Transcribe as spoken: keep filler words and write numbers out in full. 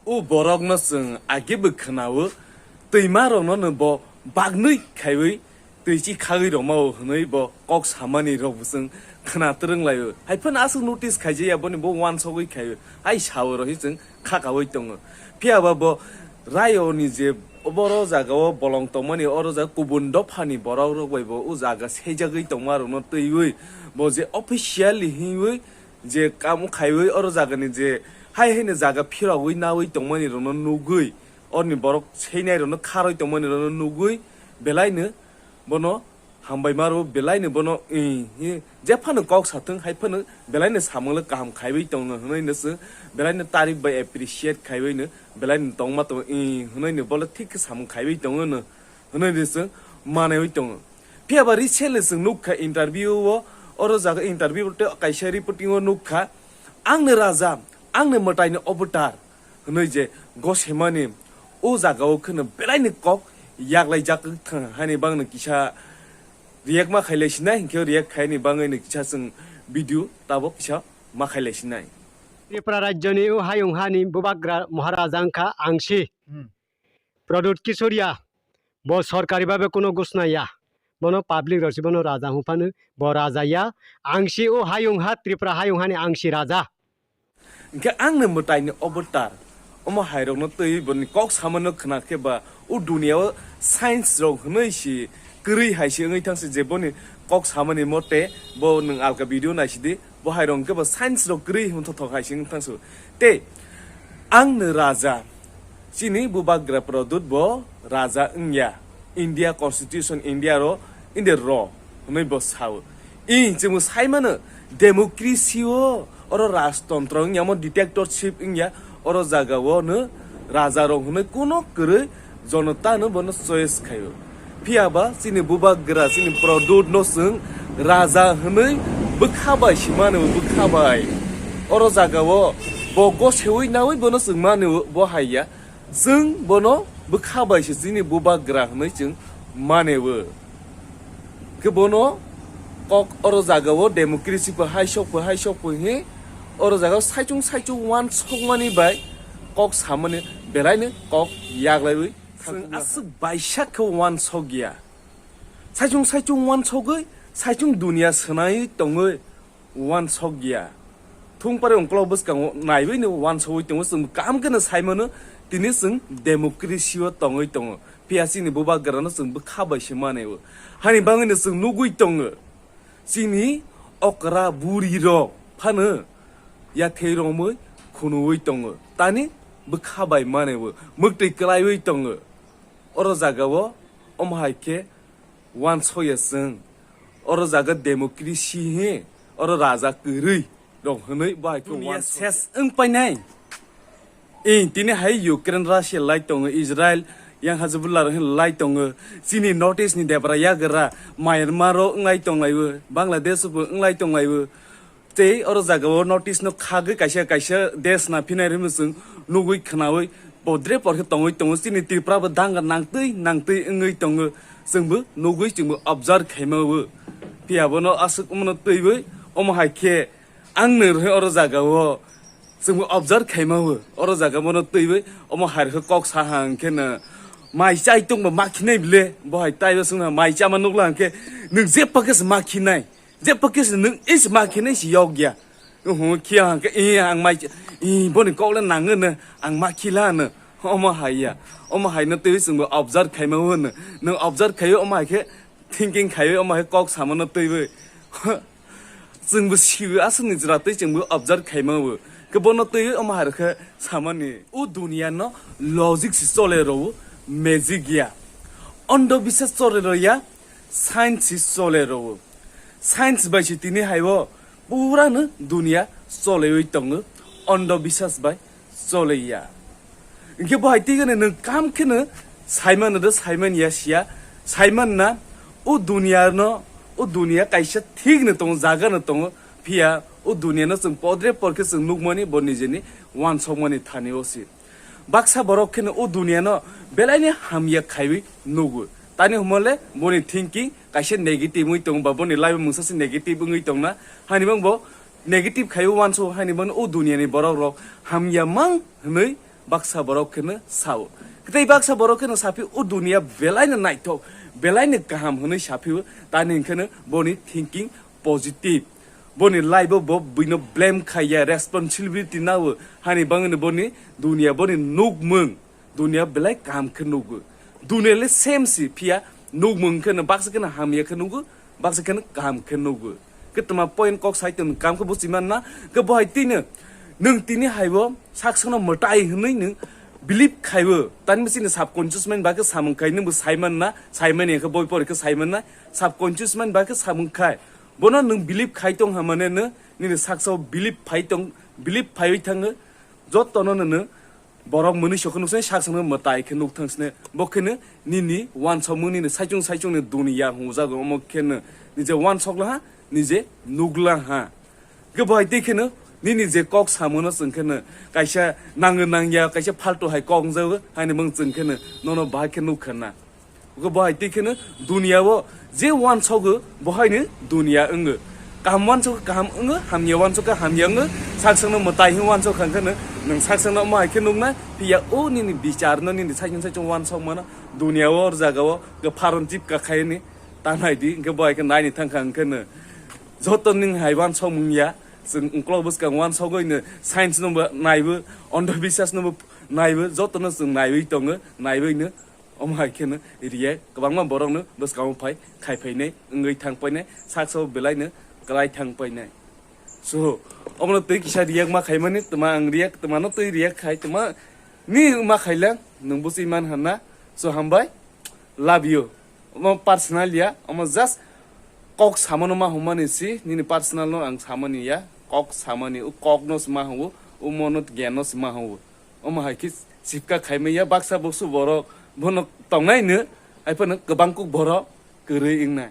O borokno chwng agebo khwnao, twimarokno no bo bagnwi khaiwi twi chi khagwi rwmao hwnwi bo kok samani rokbo chwng khna twrwng laio. Hai phano aswk notice khaijaya boni bo uansogwi khaio. Hai sao rw hi chwng khakaui tongo. Phiya ba bo rayoni je boro jagao bolong tongmani oro jaga kubun dophani borok rok bai bo o jaga sejagwi tongma rokno twiwi bo je officially hinwi je kam khaiwi oro jagani je hai haino jaga phirogwi naui tongmani rokno nugwi, orni borok seinai rokno kharoi tongmani rokno nugwi belaino bono hambai maro, belaino bono, i, i, jephano kok sathwng hai phano belaino samunglo kaham khaiwi tongo hwnwi no chwng belaino tarik bai appreciate khaiwi no belaino tongma tongo, i, hwnwi no bole thik khe samung khaiwi tongo no hwnwi no chwng manaiwi tongo. Phiya ba recently chwng nukha interview o, oro jaga interview tei kaisa reporting o nukha, "Angni raja, angni mwtaini avatar," hwnwi je gosemani o jagao kheno belaini kok yaklaijak thang hani bangno kisa react ma khailai sinai, hinkhe react khaini bangwi no kisa chwng video tabok kisa ma khailai sinai. Tripura rajyoni o hayung hani bubagra Maharaja wngkha Angsi. Hmm. Pradyut Kisoria, bo sorkari babe kuno gusna ya. Bono public rok si bono raja hwnphano, bo raja ya. Angsi o hayung ha, Tripura hayung hani Angsi raja. Hinkhe angni mwtaini avatar. Omo hairokno twi boni kok samano khna khe ba o duniya o science rok hwnwi si kwrwi hai se wngwi thangse je boni kok samani mote bo nwng alka video naisidi. Bo hai rok hwnkhe bo science rok kwrwi hwn thotho hai se wng thangsu. Tei ang no raja, chini bubagra Pradyut bo raja wngya, India constitution, India ro, India ro hwnwi bo sao. I chwngbo sai mano democracy o, oro rajtontro wngya, omo dictatorship wngya, oro jaga o no raja rok hwnwi kuno kwrwi jonota no bono choice khaio. Phiya ba chini bubagra, chini Pradyut no chwng raja hwnwi bwkha bai se mano, bwkha bai. Oro jaga o bo goseui naui bono chwng mano, bo hai ya. Chwng bono bwkha bai se chini bubagra hwnwi chwng mano. Khe bono kok oro jaga o democracy pho hai sok pho, hai sok pho he oro jaga o saichung saichung uansukmani bai kok samani belaino kok yaglaiwi Chwng aswk baisa khe uansok ya. Saichung saichung uansogwi, saichung dunia swnaiwi tongwi uansok ya. Thung pare ungkolog bwskango naiwi no uansogwi tongo, chwng kaham kheno sai mano, tini chwng democracy o tongwi tongo. Phiya chini bubagrano chwng bwkha bai se mano. Hani bangwi no chwng nugwi tongo. Chini okra buri rok phano yathei romwi khunuwi tongo. Tani bwkha bai mano, mwktwi kwlaiwi tongo. Oro jaga o omo hai khe uansokya chwng. Oro jaga democracy he, oro raja kwrwi rok hwnwi bo hai khe dunia uansokya. Ses wng painai. Ing tini hai Ukraine, Russia lai tongo, Israel, yang hajabulla rok hin lai tongo. Chini North East ni debra yagra Myanmar o wnglai tonglaibo, Bangladesh bo wnglai tonglaibo. Tei oro jaga o notice no khagwi kaisa kaisa desh na phinai rwmwi chwng nugwi khwnawi podre por khe tongwi tongo. Chini Tripura bo danga nangtwi nangtwi wngwi tongo. Chwngbo nugwi chwngbo observe khaima o. Phiya bono aswk wngmano twiwi omo hai khe ang nwi rwkhe oro jaga o chwngbo observe khaima o. Oro jaga bono twiwi omo hai rwkhe kok sa ha hwnkhe no mai chai tongbo ma khinai bile. Bo hai taibo swngna mai chama nukla hwnkhe nwng jepha khe se ma khinai. Jepha khe se nwng is ma khe nai si yok ya. Uhu, khiya hang khe, i, ang mai, i, boni kok le nang no, ang ma khila no. Omo hai ya. Omo hai no twi chwng bo observe khaima o no. Nwng observe khaio omo hai khe thinking khaio omo hai kok sama no twi bo. Chwng bo siwi aswk ni jora twi chwng bo observe khaima o. Khe bono twi omo hai khe samani. O dunia no logic si chole ro, magic ya. Ondo bisas chole ro ya. Science si chole rwo. Science bai se tini hai o pura no dunia cholewi tongo, ondo bisas bai choleya. Hinkhe bo hai twi gane nwng kam khe no saimano do saimanya siya, saimanna o dunia no, o dunia kaisa thik no tongo, jaga no tongo, phiya o dunia no chwng podre por khe chwng nukmani bo nijeni uansukmani thani o se. Baksa borok kheno o duniano belaini hamya khaiwi nugo. Tani humole boni thinking kaisa negative wngwi tongo ba boni life mungsa se negative wngwi tongna. Hani bang bo negative khaiwi uanso hani bang o duniani borok rok hamya mang hwnwi Baksa borok kheno sao. Tei baksa borok kheno saphi o dunia belaino naithok, belaino kaham hwnwi saphi o, tani hwnkheno boni thinking positive. Boni life o bo buino blame khaiya, responsibility nao, hani bangwino boni dunia boni nukmung, dunia belai kaham khe nugo. Dunia le same si, phiya nukmung kheno baksa kheno hamya khe nugo, baksa kheno kaham khe nugo. Khe tma point kok sai tong kam khe buchi manna, khe bo hai tini nwng tini haibo saksano mwtai hwnwi nwng believe khaibo. Tani bisi ni subconscious mind ba khe samung khai nwng bo sai manna, sai mani khe boi pori khe sai manna, subconscious mind ba khe samung khai. Bono nwng believe khai tong ha mane nw nini saksa o believe phai tong, believe phaiwi thango. Jotono nw nw borok mwnwi sokhe nukse, sak sangno mwtai khe nuk thang sne. Bo kheno nini wansokmung nini saichung saichungni duniya hwnjago, omo kheno nije wansok laha, nije nuk laha. Khe bo hai tei kheno nini je kok samono chwng kheno kaisa nango nangya, kaisa faltu hai kok wngjago, haini mung chwng kheno nono bahai khe nuk khana. Bo hai tei kheno duniya o je wansogo, bo haino duniya wngo. Kaham wansogo kaham wngo, hamya wansogo hamya wngo. Sak sakno mwtai hin wansok kha kheno, nwng sak sakno omo hai khe nukna, phiya o nini bichar no, nini saichung saichung wansok mano, duniya o, o jaga o kwpharon chip ka khaini, ta nai di, hwnkhe bo hai khe naini thang kha, hwnkhe no joto nwng hai wansok mung ya, chwng uklok bwskang wansogwi no science no bo naibo, ondho biswas no bo naibo, joto no chwng naiwi tongo, naiwi no. Omo hai kheno react kwbangma borokno bwskango phai khai phainai, wngwi thang painai, saksa o belai no kwlai thang painai. So, omono twi kisa react ma khaimani, tma ang react, tma no twi react khai, tma ni ma khailang, nwng buchi man hanna. So, hambai, love you. Omo personal ya, omo just kok samano ma hwnmani si, nini personal no ang samani ya, kok samani, o kok no se ma hwngo, o mono gyan no se ma hwngo. Omo hai khe sipka khaimaya baksa buksu borok bono tongnai no, hai phano kwbang kuk borok kwrwi wngnai.